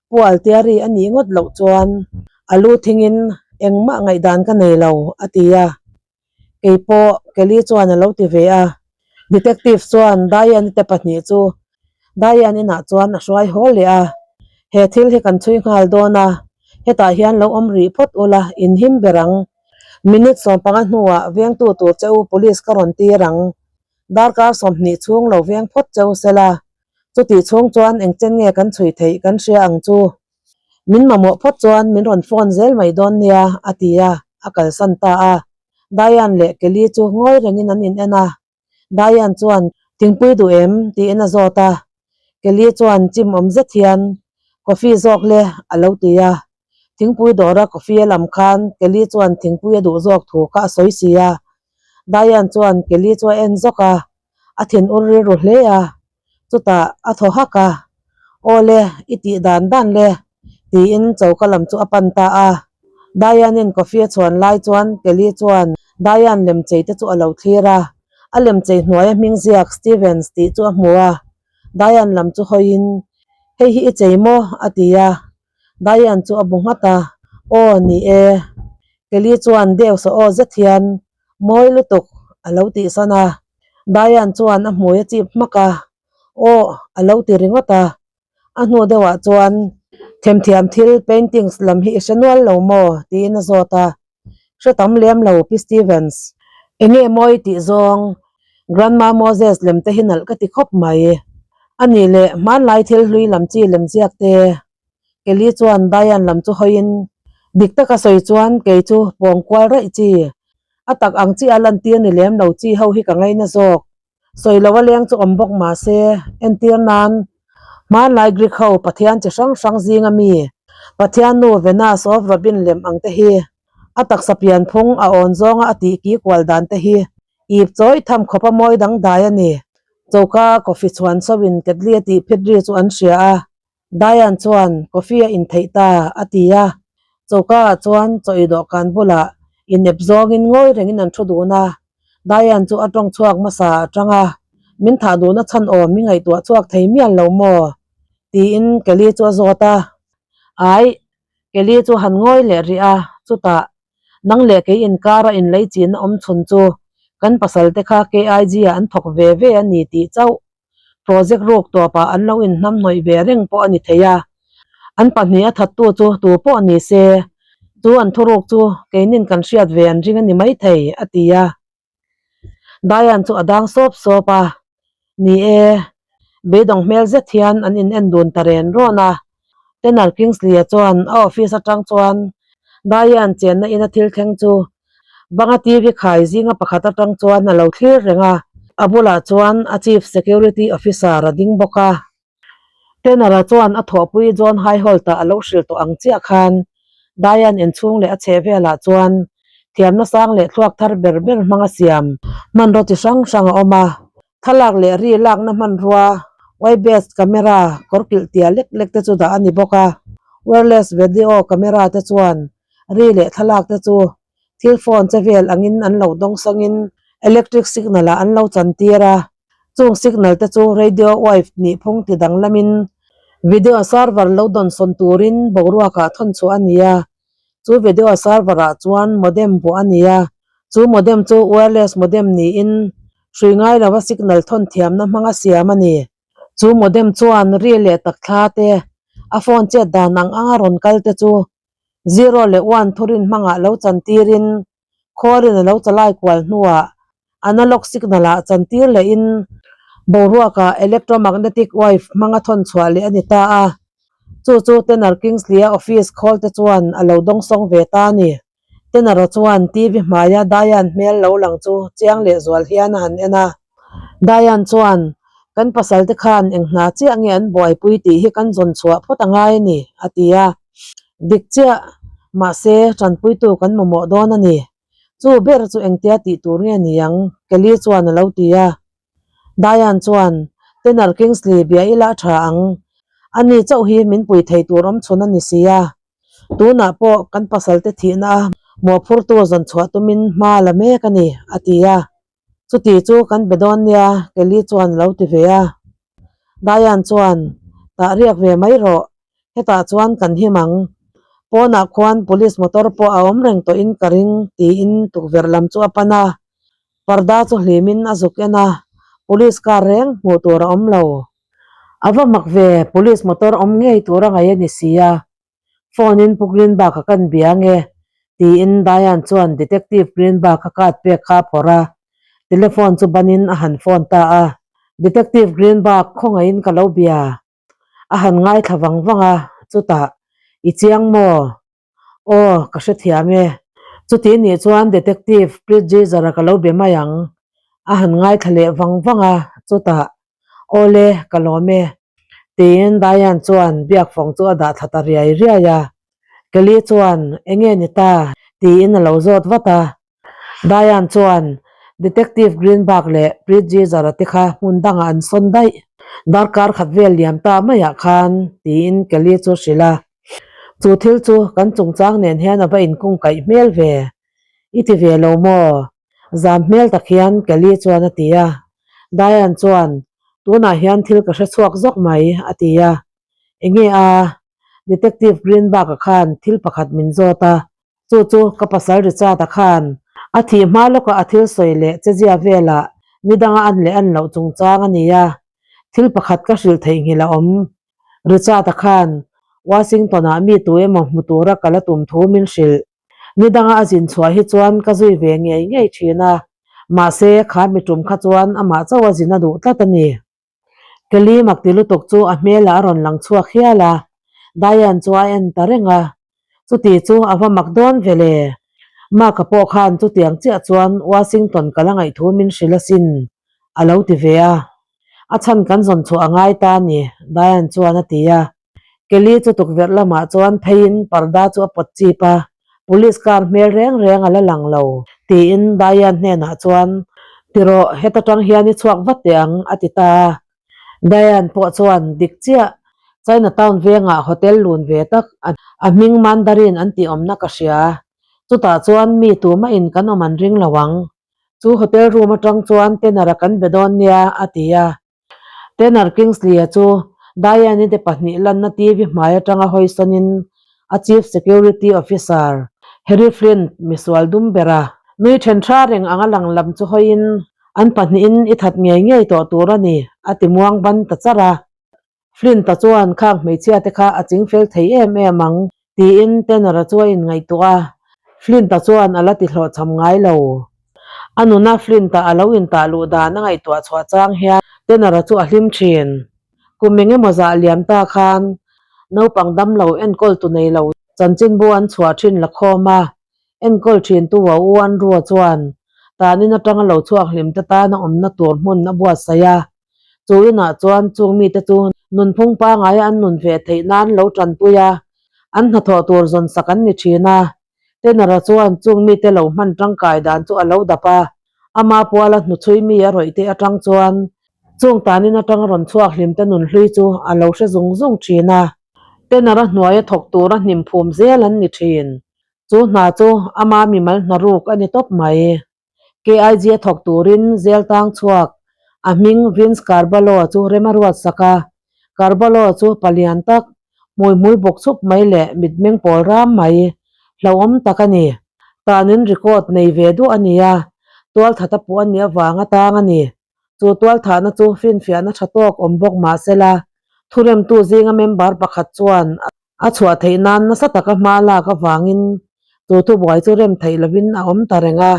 Pu Altiari a nih ngawt loh chuan a lu thingin engmah ngaihdan ka nei lo, a ti a. Kei pawh Kelly chuan a lo ti ve a. Detective chuan Diane te pahnih chu Diane inah chuan a hruai haw leh a. He thil hi kan chhui nghal dawn a, hetah hian lo awm rih phawt ula inhim ber ang. Minute 15 hnuah vengtu tur che u police ka rawn tir ang. Darkar 20 chhung lo veng phawt che u sela, chutih chhung chuan engchen nge kan chhui theih kan hria ang chu. Min mamawh phawt chuan min rawn phone zel mai dawn nia, a ti a, a kalsan ta a. Diane leh Kelly chu ngawi rengin an in en a. Diane chuan, Thingpui duh em? tiin a zawt a. Kelly chuan chim awm zet hian, Coffee zawk le, a lo ti a. Thingpui dawra coffee a lam khan Kelly chuan thingpui a duh zawk thu kha a sawi si a. Diane chuan Kelly chu a en zawk a, a thinur rilru hle a. Chutah a thaw hak a, Aw le, i tih dan dan le, tiin choka lam chu a pan ta a. Diane-in coffee a chhuan lai chuan Kelly chuan Diane lemchei te chu a lo thlir a, a lemchei hnuaia hming ziak Stevens tih chu a hmu a. Diane lam chu hawiin, Hei hi i chei maw? a ti a. Diane chu a bu nghat a, Aw, ni e. Kelly chuan deuh saw aw zet hian, Mawi lutuk, a lo tihsan a. Diane chuan a hmui a chip hmak a, Aw, a lo ti ringawt a. A hnu deuhah chuan Themthiam thil, paintings, lam hi i hre nual lo maw? tiin a zawt a. Hre tam lem lo, Pi Stevens. Enge mawi tih zawng, Grandma Moses lem te hi nalh ka ti khawp mai. A nih leh, hmanlai thil hlui lam chi lem ziak te. Kelly chuan Diane lam chu hawiin, Dik taka sawi chuan kei chu pawng kual raih chi, a tak ang chi a lantir ni lem lo chi ho hi ka ngaina zawk. Sawi lo a leng chu awm bawk mah se, entir nan hmanlai Greek ho pathian chi hrang hrang zinga mi Pathian nu Venus of Robin lem ang te hi a taksa pian phung a awn zawnga a tih ki kual dan te hi ip chawi tham khawpa mawi dangdai a ni. Choka coffee chhuan chauhin ketli a tih phit ri chu an hria a, Diane chuan coffee a intheih ta a ti a, choka ah chuan chaw ei dawhkan bulah inep zawngin ngawi rengin an thu dun a, Diane chu a tawng chhuak hmasa a tang a, Min thah duhna chhan awm i ngaihtuah chhuak thei mial lo maw? tiin Kelly chu a zawt a, Aih, Kelly chu han ngawi leh rih a, chutah nang leh kei inkara inlei chinna awm chhun chu kan pasal te kha KIG ah an thawk ve ve a ni tih chauh Project ruk tawpah an lo inhnam hnawih ve reng pawh a ni thei a, an pahniha thattu chu tu pawh ni se, chu an thuruk chu keinin kan hriat ve an ring a ni maithei, a ti a. Diane chu a dang sawp sawp a, Ni e, beidawng hmel zet hian an in en dun ta ren rawn a. Tanner Kingsley-a chuan a office atang chuan Diane chenna ina thil thleng chu Banga TV khai zinga pakhat atang chuan a lo thlir reng a, a bulah chuan a Chief Security Officer a ding bawk a. Tanner-a chuan a thawhpui John Highholt-a a lo hrilh tawh ang chiah khan Diane inchhung leh a chheh velah chuan thiamna sang leh thluak thar ber ber hmanga siam hmanraw chi hrang hrang a awm a. Thlalak leh ri lakna hmanrua, wire-based camera, kawr kilh tia lek lek te chu dah a ni bawk a. Wireless video camera te chuan ri leh thlalak te chu thil phone che vel angin an lo dawng sangin electric signal ah an lo chantir a. Chung signal te chu radio wave nih phung ti danglamin video server lo dawnsawn turin boruak ah thawn chhuah a ni a. Chu video server ah chuan modem buah a ni a, chu modem chu wireless modem niin hrui ngai lova signal thawn thiamna hmanga siam a ni. Chu modem chuan ri leh tak thla te, a phone chet dan ang anga rawn kal te chu zero leh one thurin hmangah lo chantirin khawlin a lo chalai kual hnuah analog signal ah chantir lehin boruakah electromagnetic wave hmanga thawn chhuah leh a ni ta a. Chu chu Tanner Kingsley-a office khawl te chuan a lo dawngsawng ve ta a ni. Tanner-a chuan TV hmaia Diane hmel lo lang chu chiang leh zual hian a han en a. Diane chuan, Kan pasal te khan eng hna chiah nge an buaipui tih hi kan zawn chhuah phawt a ngai a ni, a ti a. Dik chiah, mahse tanpuitu kan mamawh dawn a ni. Chu ber chu engtia tih tur nge ni ang? Kelly chuan a lo ti a. Diane chuan, Tanner Kingsley bia ila a tha ang. Ani chauh hi min pui thei tur awm chhun a ni si a. Tunah pawh kan pasalte thihna a mawhphurtu zawn chhuah tumin hma la mek a ni, a ti a. Chuti chu kan be dawn nia, Kelly chuan a lo ti ve a. Diane chuan, Tah riak ve mai rawh, hetah chuan kan him ang. Pawnah khuan police motor pawh a awm reng tawhin ka ring, tiin tukverh lam chu a pan a. Parda chu hlimin a zuk en a, police car reng hmuh tur a awm lo. A va mak ve, police motor awm ngei tur a ngaih a ni si a. Phone in Pu Greenberg a kan bia nge? tiin Diane chuan Detective Greenberg a card pek kha a phawrh a, telephone chu banin a han phone ta a. Detective Greenberg khawngaihin ka lo bia. A han ngaithla vang vang a, chutah, I chiang maw? Aw, ka hrethiam e. Chuti nih chuan Detective Pritzizer-a ka lo be mai ang. A han ngaithla leh vang vang a, chutah, Awle, ka lawm e. Tiin Diane chuan biakfawng chu a dah thla ta riai riai a. Kelly chuan, Enge ni ta? tiin a lo zawt vat a. Diane chuan, Detective Greenberg leh Pritzizer-a te kha hmun dangah an sawn daih. Darkar khat vel liam ta maiah khan, tiin Kelly chu a hrilh a. Chu thil chu kan chungchang nen hian a va inkungkaih hmel ve. I ti ve lo maw? Zam hmel tak hian Kelly chuan a ti a. Diane chuan, Tunah hian thil ka hre chhuak zawk mai, a ti a. Enge a? Detective Greenberg-a khan thil pakhat min zawt a. Chu chu ka pasal Richard-a khan a thih hma lawkah a thil sawi leh chezia velah nidanga an leh an loh chungchang a ni a. Thil pakhat ka hrilh theihnghilh a awm. Richard-a khan. Washington-ah mi tu emaw hmu tura ka la tum thu min hrilh. Ni danga a zin chhuah hi chuan ka zui ve ngei ngei thin a, mahse kha mi tum kha chuan amah chauh a zin a duh tlat a ni. Kelly mak ti lutuk chu a hmelah a rawn lang chhuak hial a, Diane chu a en ta reng a, chuti chu a va mak dawn ve le. Mark-a pawh khan chutiang chiah chuan Washington ka la ngaihthu min hrilh asin, a lo ti ve a. A chhan kan zawn chhuah a ngai ta a ni, Diane chuan a ti a. Kelly chu tukverh lamah chuan pheiin parda chu a pawt chip a, Police car hmel reng reng a la lang lo, tiin Diane hnenah chuan, Ti rawh, heta tang hian i chhuak vat teh ang, a ti ta a. Diane pawh chuan, Dik chiah, Chinatown vengah hotel lun ve tak a hming Mandarin an tih awmna ka hria. Chutah chuan mi tumahin kan awm an ring lo ang. Chu hotel room atang chuan Tenor-a kan be dawn nia, a ti a. Tenor Kingsley-a chu Diane-i te pahnih lanna TV hmai atanga hawi sawnin a Chief Security Officer Harry Flint misual dum bera nui then tha reng anga lang lam chu hawiin an pahnihin i that ngei ngei tawh tur a ni a ti muang ban ta char a. Flint-a chuan khang hmeichhia te kha a ching fel thei em em ang tiin Tanner-a chu a inngaihtuah a, Flint-a chuan a la ti hlawhchham ngai lo. A nuna Flint-a a lo intah luh dan a ngaihtuah chhuah chang hian Tanner-a chu a hlim thin. Kum eng emaw zah liam ta khan naupang damlo enkawl tu nei lo chanchinbu an chhuah thin la khawm a, enkawl thin tu a u Andrew-a chuan tanin atanga lo chhuak hlim te tana awmna tur hmun a buatsaih a. Chu inah chuan chung mite chu nunphung pangaia an nun ve theih nan lo tanpui a, an hnathawh tur zawn sak an ni thin a. Tenor-a chuan chung mite lo hman tangkai dan chu a lo dap a, ama puala hnuchhui mi a rawih te atang chuan chung tanin atanga rawn chhuak hlim te nun hlui chu a lo hre zung zung thin a. Tenor-a hnuaia thawk tura hnim phum zel an ni thin. Chu hna chu ama mimal hnaruk a ni tawp mai. KIG a thawk turin zel tang chhuak a hming Vince Carballo chu rem a ruat sak a. Carballo chu palian tak, hmuihmul bawk chhup mai leh mitmeng pawl ram mai, hlauhawm tak a ni. Tanin record nei ve duh a ni a, tualthat a puh a nih avanga tang a ni. Chu tualthahna chu finfiahna tha tawk awm bawk mah sela, thuremtu zinga member pakhat chuan A chhuah theih nan nasa taka hma lak avangin chu thubuai chu rem theih lovin a awm ta reng a.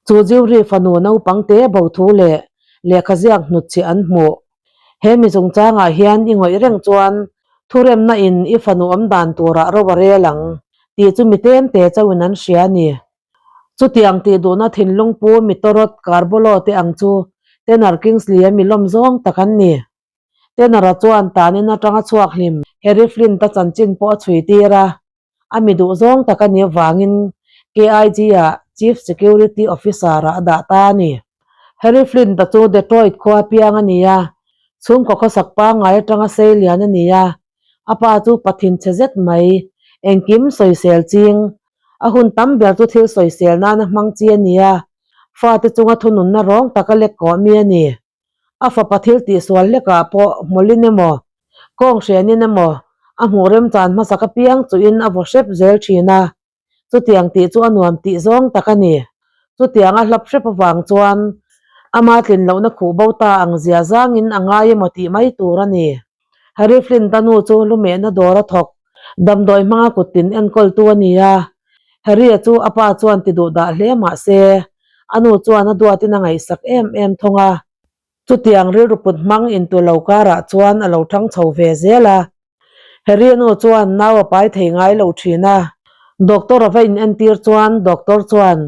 Chu Jiuri fanu naupang te bo thu leh lehkha ziak hnutchhiah an hmuh. He mi chungchangah hian i ngawih reng chuan thuremna in i fanu awm dan turah ro a rel ang tih chu mi tlem te chauhin an hria a ni. Chutiang tih duhna thinlung pu Mitorawt Carbolo te ang chu Tenor Kingsley-a mi lawm zawng tak an ni. Tenor-a chuan tanin atanga chhuak hlim Harry Flint-a chanchin pawh a chhui tir a, a mi duh zawng tak a nih avangin KIG-ah Chief Security Officer-ah a dah ta a ni. Harry Flint-a chu Detroit khua piang a ni a, chhungkaw khawsak pangngai atanga sei lian a ni a, a pa chu pathin chhe zet mai, engkim sawisel ching, a hun tam ber chu thil sawisel nana hmang chi a ni a, fate chunga thununna rawng taka lek kawh mi a ni. A fapa thil tihsual hlekah pawh hmawlin emaw, kawng hrenin emaw a hmuh remchan hmasak apiang chuhin a vaw hrep zel thin a, chutiang tih chu a nuam tih zawng tak a ni. Chutiang a hlap hrep avang chuan ama tlin lohna khuh bo ta ang zia zangin a ngai emaw tih mai tur a ni. Harry Flint-a nu chu lumehna dawr a thawk, damdawi hmanga kuttin enkawltu a ni a. Harry-a chu a pa chuan ti duh dah hle mah se, a nu chuan a duatin a ngaihsak em em thung a. Chutiang rilru put hmang intu lo karah chuan a lo thang chho ve zel a. Harry-a nu chuan nau a pai thei ngai lo thin a. Doctor a va inentir chuan doctor chuan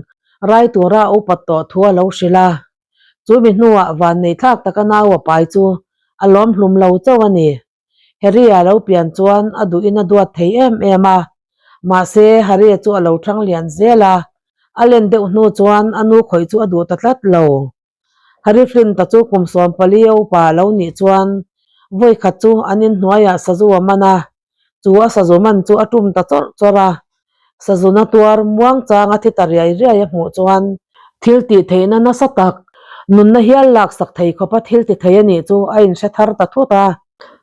rai tura a upat tawh thu a lo hrilh a. Chu mi hnuah vannei thlak taka nau a pai chu a lawm hlum lo chauh a ni. Harry-a lo pian chuan a duhin a duat thei em em a, mahse Harry-a chu a lo thang lian zel a, a len deuh hnu chuan a nu khawih chu a duh ta tlat lo. Harry Flint-a chu kum 14 a upa a lo nih chuan vawi khat chu an inhnuaiah sazu a man a, Chu a sazu man chu a tum ta chawrh chawrh a, sazuna tuar muang changa thi ta riai riai a hmuh chuan thil tih theihna nasa tak, nunna hial laksak thei khawpa thil ti thei a nih chu a inhre thar ta thut a.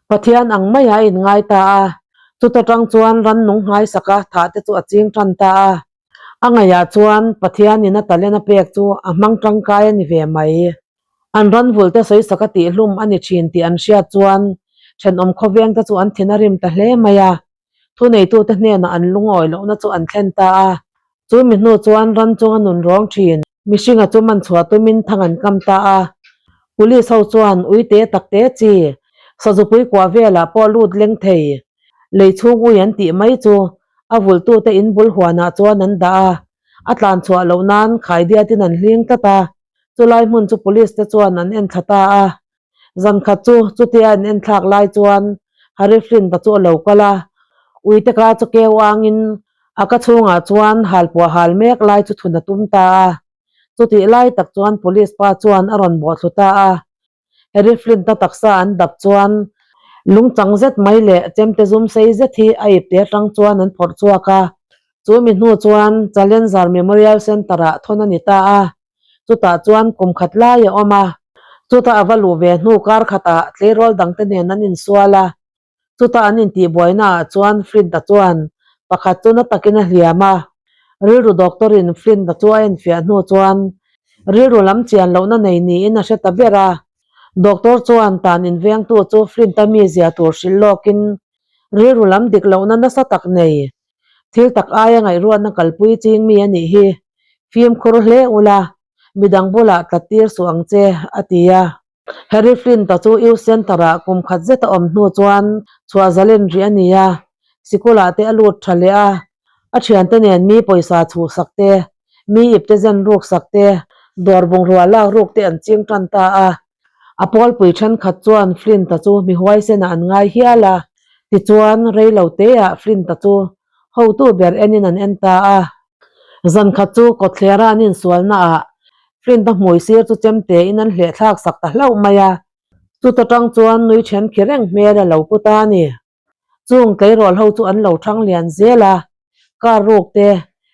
Pathian ang maiah a inngai ta a, chuta tang chuan rannung nghaisaka thah te chu a ching tan ta a. A ngaihah chuan Pathianin a talent a pek chu a hmang tangkai a ni ve mai. An ranvul te sawisak a tihhlum a ni thin tih an hriat chuan thenawm khawveng te chu an thin a rim ta hle mai a. Thuneitute hnenah an lungawi lohna chu an thlen ta a. Chu mi hnu chuan ran chunga nun rawng thin mihringa chu man chhuah tumin thang an kam ta a. Police ho chuan uite takte chi sazupui kuah velah pawh lut leng thei lei chhung ui an tih mai chu a vulhtute in bul huanah chuan an dah a. A tlan chhuah loh nan khaidiatin an hling tlat a. Chulai hmun chu police te chuan an en thla ta a. Zan khat chu chutia an en thlak lai chuan Harry Flint-a chu a lo kal a, uite ka chu keu angin a ka chhungah chuan halpuah hal mek lai chu thun a tum ta a. Chutih lai tak chuan police pa chuan a rawn bawhthlu ta a. Harry Flint-a taksa an dap chuan lungchang zet mai leh chemte zum sei zet hi a ipte atang chuan an phawrh chhuak a. Chu mi hnu chuan Challenger Memorial Centre-ah thawn a ni ta a. Chutah chuan kum khat lai a awm a, chutah a va luh ve hnu kar khatah tleirawl dangte nen an insual a, chutah an intihbuaina ah chuan Flint-a chuan pakhat chu na takin a hliam a, rilru doctor-in Flint-a chu a enfiah hnu chuan rilru lam chian lohna nei niin a hre ta ber a, doctor chuan tan invengtu chu Flint-a mizia tur hrilh lawkin rilru lam dik lohna nasa tak nei Thil tak aia ngaihruatna kalpui ching mi a nih hi. Fimkhur hle ula, midang bulah tlat tir suh ang che, a ti a. Harry Flint-a chu Youth Centre-ah kum khat zet a awm hnu chuan chhuah zalen rih a ni a, sikulah te a lut tha leh a. A thiante nen mi pawisa chhuhsak te, mi ipte zen ruksak te, dawr bungrua lak ruk te an ching tan ta a. A pawlpui thenkhat chuan Flint-a chu mi huaisenah an ngai hial a, tichuan rei lo teah Flint-a chu hotu ber enin an en ta a. Zan khat chu kawtthlera an insualnaah Flint-a hmui sir chu chemtein an hleh thlak sak ta hlauh mai a, chuta tang chuan nui then khi reng hmel a lo pu ta a ni. Chung tleirawl ho chu an lo thang lian zel a, car ruk te,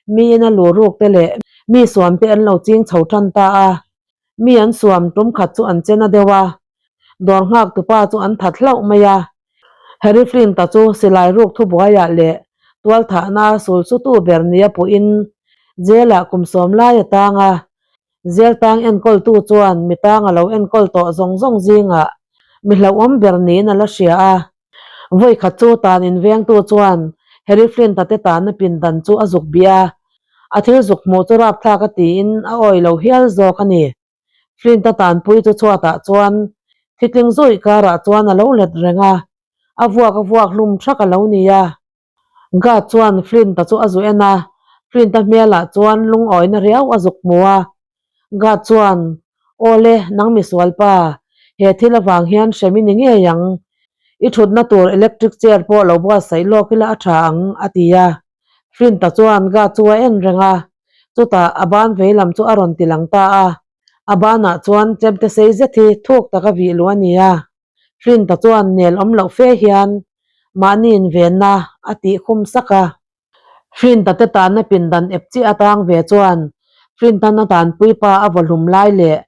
mi ina lu ruk te leh mi suam te an lo ching chho tan ta a. Mi an suam tum khat chu an che na deuh a, dawr nghak tupa chu an that hlauh mai a. Harry Flint-a chu silai ruk thubuaiah leh tualthahna sul sutu ber nia puhin jail-ah kum sawm lai a tang a. Zel tang enkawltu chuan mi tang a lo enkawl tawh zawng zawng zingah mi hlauhawm ber niin a la hria a. Vawi khat chu tan invengtu chuan Harry Flint-a te tanna pindan chu a zuk bih a, a thil zuk hmuh chu rapthlak a tiin a awi lo hial zawk a ni. Flint-a tanpui chu chhuatah chuan thitling zawih karah chuan a lo let reng a, a vuak a vuak hlum thak a lo ni a. Guard chuan Flint-a chu a zu en a, Flint-a hmelah chuan lungawina riau a zuk hmu a. Guard chuan, Awle, nang misual pa, he thil avang hian hrem i ni ngei ang. I thutna tur electric chair pawh lo buatsaih lawk ila a tha ang, a ti a. Flint-a chuan guard chu a en reng a, chutah a ban vei lam chu a rawn ti lang ta a. A banah chuan chemte sei zet hi thuk taka vih luh a ni a. Flint-a chuan nel awm loh fe hian mahni invenna a tih khum sak a. Flint-a te tanna pindan ep chiah atang ve chuan Flint-a'n a tanpui pa a vaw hlum lai leh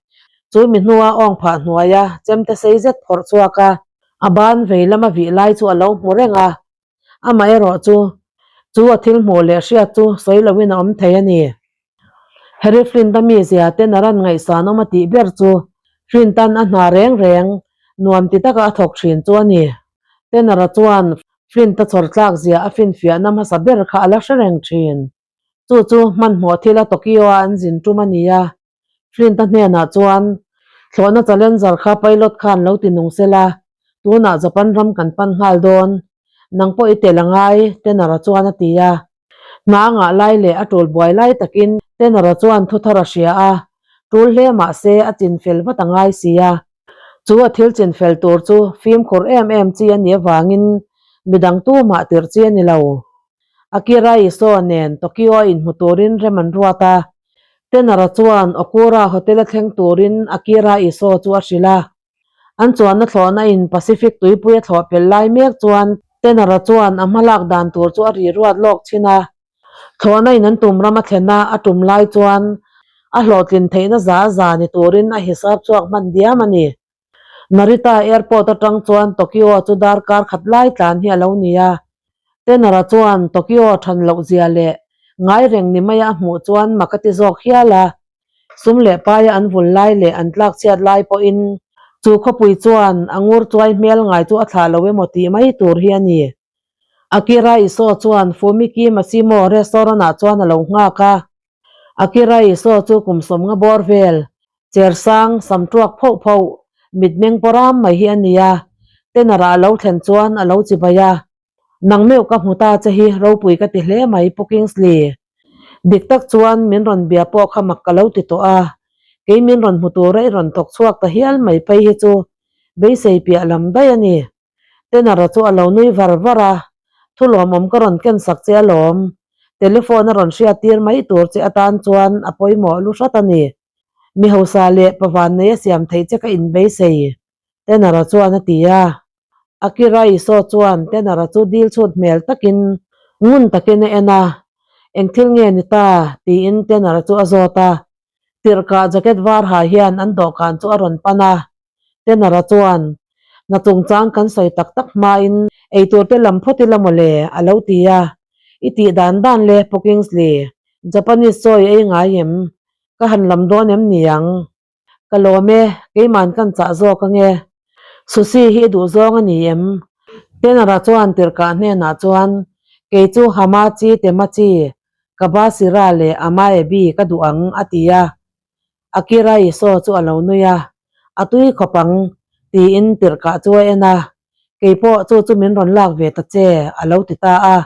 chu mi hnua awng phah hnuaia chemte sei zet phawrh chhuak a, a ban vei lama vih lai chu a lo hmu reng a. Amaherawh chu, chu a thil hmuh leh hriat chu sawi loin a awm thei a ni. Harry Flint-a mizia te naran ngaihsan awm a tih ber chu Flint-a'n a hna reng reng nuam ti taka a thawk thin chu a ni. Tanner-a chuan Flint-a chhawr tlak zia a finfiahna hmasa ber kha a la hre reng thin. Chu chu hmanhmawh thila Tokyo-a an zin tum a ni a, Flint-a hnenah chuan, Thlawhna Challenger kha pilot khan lo ti nung sela, tunah Japan ram kan pan nghal dawn. Nang pawh i tel a ngai, Tanner-a chuan a ti a. Hna a ngah lai leh a tul buai lai takin Tanner-a chuan thu thar a hria a, tul hle mah se a chin fel vat a ngai si a. Chu a thil chin fel tur chu fimkhur em em chi a nih avangin midang tumah tirh chi a ni lo. Akira Iso nen Tokyo-a inhmu turin rem an ruat a. Tenor-a chuan Okura Hotel-a thleng turin Akira Iso chu a hrilh a. An chuanna thlawhna in Pacific tuipui a thlawh pel lai mek chuan Tenor-a chuan a hmalak dan tur chu a ri ruat lawk thin a. Thlawhna in an tum ram a thlen a, a tum lai chuan a hlawhtlin theihna za za ni turin a hisap chhuak hman diam a ni. Narita Airport atang chuan Tokyo chu darkar khat lai tlan hi a lo ni a. Tenor-a chuan Tokyo than loh zia leh ngai reng ni maia a hmuh chuan mak a ti zawk hial a. Sum leh paia an vul lai leh an tlak chhiat lai pawhin chu khawpui chuan a ngur chuai hmel ngai chu a thlah lo emaw tih mai tur hi a ni. Akira Iso chuan Fumiki Massimo restaurant ah chuan a lo nghak a. Akira Iso chu kum 50 bawr vel, cher sang, sam tuak phoh phoh, mitmeng pawram mai hi a ni a. Tenor-ah a lo thlen chuan a lo chibai a. Nang meuh ka hmu ta che hi ropui ka ti hle mai Pu Kingsley. Dik tak chuan min rawn bia pawh kha mak ka lo ti tawh a, kei min rawn hmu tura i rawn thawk chhuak ta hial mai phei hi chu beisei piah lam daih a ni. Tenara chu a lo nui var var a, Thu lawmawm ka rawn ken sak che alawm. Telephone a rawn hriat tir mai tur che atan chuan a pawimawh lu hrat a ni. Mi hausa leh pavan nei a siam theih che ka inbeisei, Tenara chuan a ti a. Akira Iso chuan Tenara chu dil chhut hmel takin ngun takin a en a, Eng thil nge ni ta? tiin Tenara chu a zawt a. Tirhkah jacket var ha hian an dawhkan chu a rawn pan a. Tenara chuan, Na chungchang kan sawi tak tak hmain eitur te lam phawt ila mawle, a lo ti a. I tih dan dan le Pu Kingsley, Japanese chawi ei ngai em? Ka han lam dawn em niang? Ka lawm e, keiman kan chah zawk ange. Sushi hi i duh zawng a ni em? Tenara chuan tirhkah hnenah chuan, Kei chu Hamachi Temachi, Kabasira leh Amaebi ka duh ang, a ti a. Akira Iso chu a lo nui a, A tui khawp ang, tiin tirhkah chu a en a. Kei pawh chu chu min rawn lak ve ta che, a lo ti ta a.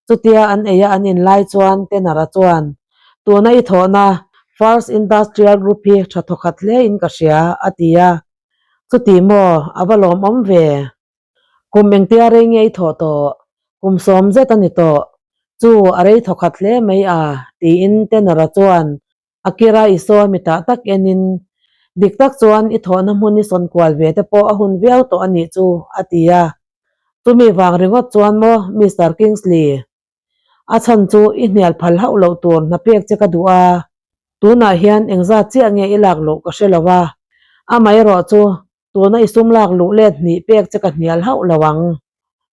Chutia an ei a an in lai chuan Tenara chuan, Tuna i thawhna First Industrial Group hi tha thawkhat hle in ka hria, a ti a. Chuti maw, a va lawmawm ve. Kum engtia rei nge i thawh tawh? Kum 10 zet a ni tawh. Chu, a rei thawkhat hle mai a, tiin Tenara chuan Akira i sawi mitah tak enin, Dik tak chuan i thawhna hmun i sawn kual ve te pawh a hun viau tawh a nih chu, a ti a. Chumi vang ringawt chuan maw, Mister Kingsley? A chhan chu i hnial phal hauh loh tur hna pek che ka duh a, tunah hian engzat chiah nge i lak loh ka hre lo a, amaherawh chu Tuna i sum lak luh let hnih pek che ka hnial hauh lo ang.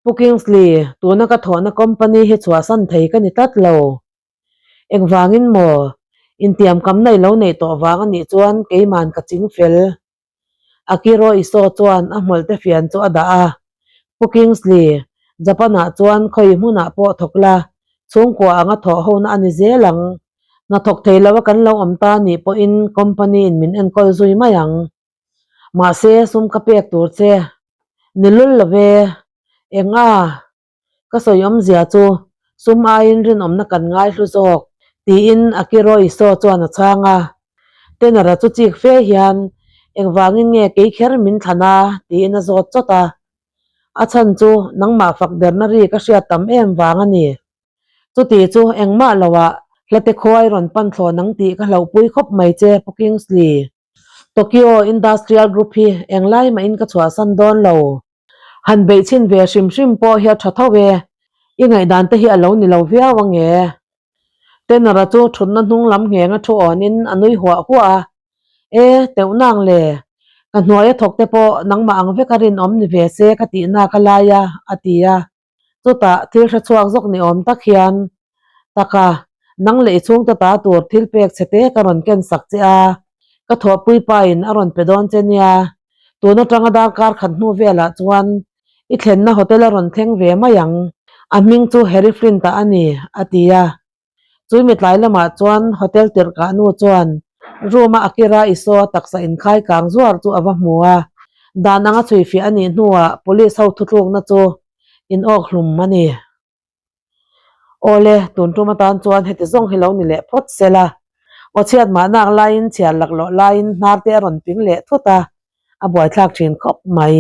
Pu Kingsley, tuna ka thawhna company hi chhuahsan thei ka ni tlat lo. Engvangin maw? Intiamkamna i lo neih tawh vang a nih chuan keiman ka ching fel. Akiro Iso chuan a hmawlhte fian chu a dah a. Pu Kingsley, Japan-ah chuan khawi hmunah pawh thawk la, chhungkua anga thawh hona a ni zel ang. Hna thawk thei lo a kan lo awm ta nih pawhin company-in min enkawl zui mai ang. Mahse, sum ka pek tur che ni lul lo ve. Enga? Ka sawi awmzia chu sum aiin rinawmna kan ngaihlu zawk, tiin Akiro Iso chuan a chhang a. Tenara chu chik fe hian, Engvangin nge kei kher min thlan a? tiin a zawt chawt a. A chhan chu nangmah fak derna ri ka hriat tam em vang a ni. Chuti chu engmah loah hlate khuai rawn pan thlawn ang tih ka hlauhpui khawp mai che, Pu Kingsley. Tokyo Industrial Group hi englai mahin ka chhuahsan dawn lo. Han beih chhin ve hrim hrim pawh hi a tha tho e. I ngaihdan te hi a lo ni lo viau ange. Tenor-a chu thutna hnung lam ngheng a thu awnin a nui huah huah a. E, teuh nang le. Ka hnuai a thawk te pawh nangmah ang vek a rinawm ni ve se ka tihna ka lai a, a ti a. Chutah thil hre chhuak zawk ni awm tak hian, Taka, nang leh i chhungte ta tur thil pek che te ka rawn ken sak che a, ka thawhpui pain a rawn pe dawn che nia. Tun atanga darkar khat hnu velah chuan i thlenna hotel a rawn thleng ve mai ang. A hming chu Harry Flint-a a ni, a ti a. Chui mitlai lamah chuan hotel tirhkah nu chuan room-a Akira Iso taksa inkhai kang zuar chu a va hmu a, dan anga chhui fiah a nih hnuah police ho thutlukna chu in awk hlum a ni. Awle, tun tum atan chuan heti zawng hi lo ni leh phawt sela. Aw chhiat mahnak laiin chhiar laklawh laiin hnar te a rawn ping leh thut a, a buaithlak thin khawp mai.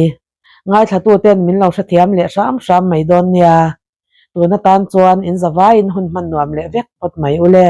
Ngaithlatuten min lo hrethiam leh hram hram mai dawn nia. Tun atan chuan in zavaiin hun hman nuam leh vek phawt mai u le.